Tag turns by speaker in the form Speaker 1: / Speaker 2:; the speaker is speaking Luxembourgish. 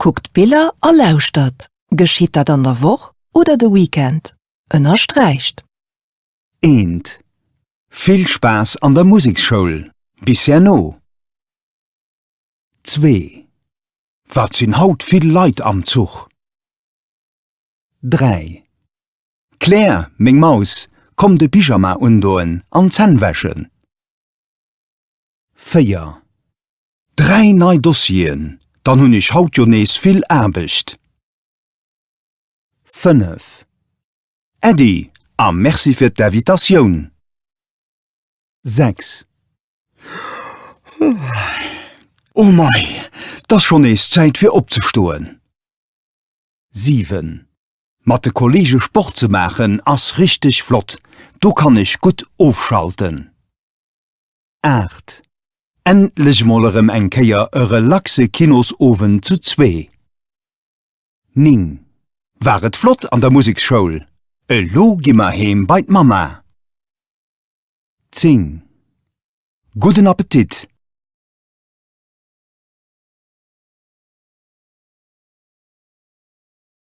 Speaker 1: Kuckt d'Biller a lauschtert. Geschitt dat an der Woch oder de Weekend? Ënnersträicht.
Speaker 2: Eent. Vill Spaass an der Museksschoul! Bis herno! Zwee. Wat sinn haut vill Leit am Zuch! 3. Claire, meng Maus, komm de Pyjama undoen an d'Zänn wäschen. 4. Dräi nei Dossieren, dann hunn ech haut jo nees vill Aarbecht. 5. Äddi a Merci fir d'Invitatioun. 6. Oh mei, 't ass schonn nees Zäit fir opzestoen. 7. Mat de Kollege Sport ze maachen ass richteg flott, do kann ech gutt ofschalten. 8. Endlech mol erëm eng Kéier e relaxe Kinosowend zu zwee. 9. War et flott an der Museksschoul? Elo gi mer heem bei d'Mamma. 10. Gudden Appetit!